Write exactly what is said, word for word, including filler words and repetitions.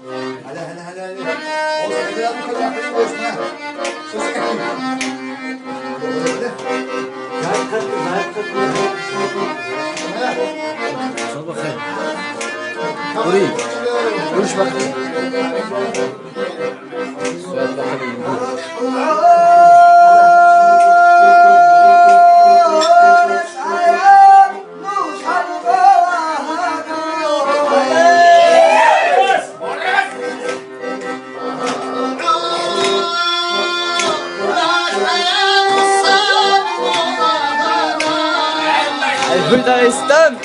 Hadi, hadi, hadi, hadi. Olsun, biraz bu kadar yapayım, olsun, ha. Söz çekin. Böyle, böyle. Sor bakayım. Orayı. Konuş bakayım. Söyle bakayım. Elbirdaystan.